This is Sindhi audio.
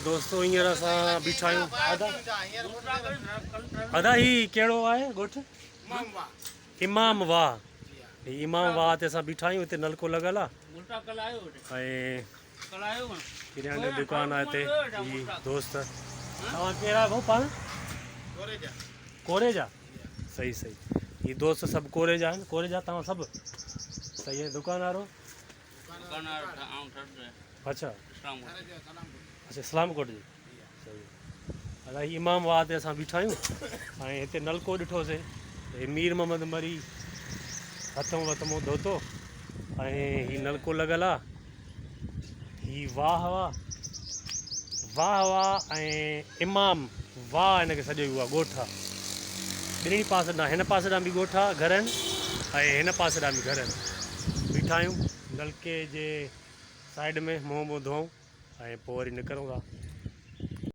دوستو هينئر اسان بيٺا آهيون ادا ادا هي ڪهڙو آهي ڳوٺ؟ امام واهه. هي امام واهه تي اسان بيٺا آهيون هتي نلڪو لڳل آهي ۽ ڪرياني جو دڪان آهي هتي. هي دوست توهان ڪير آهيو ڀائو پاڻ؟ ڪوريجا. صحيح صحيح هي دوست سڀ ڪوريجا آهن. ڪوريجا توهان سڀ؟ صحيح آهي. دڪان وارو؟ اڇا اڇا اسلام ڪوٽ جي. صحيح. ادا هي امام واهه تي اسان بيٺا آهيون ۽ هتي نلڪو ڏٺوسي. هي مير محمد مري هٿون وٿمون ڌوتو ۽ هي نلڪو لڳل آ. هي واهه وا واهه وا ۽ امام واهه هن کي سڏيو ويو آ. ڳوٺ آ ٻنهي پاسي ڏانهن، هن پاسي ڏانهن به ڳوٺ آ گهر آهن ۽ هن پاسي ڏانهن به گهر آهن. بيٺا آهيون نلڪي جي سائيڊ ۾ منهن بونهن ڌوئون ۽ پوء وري نڪرون ٿا.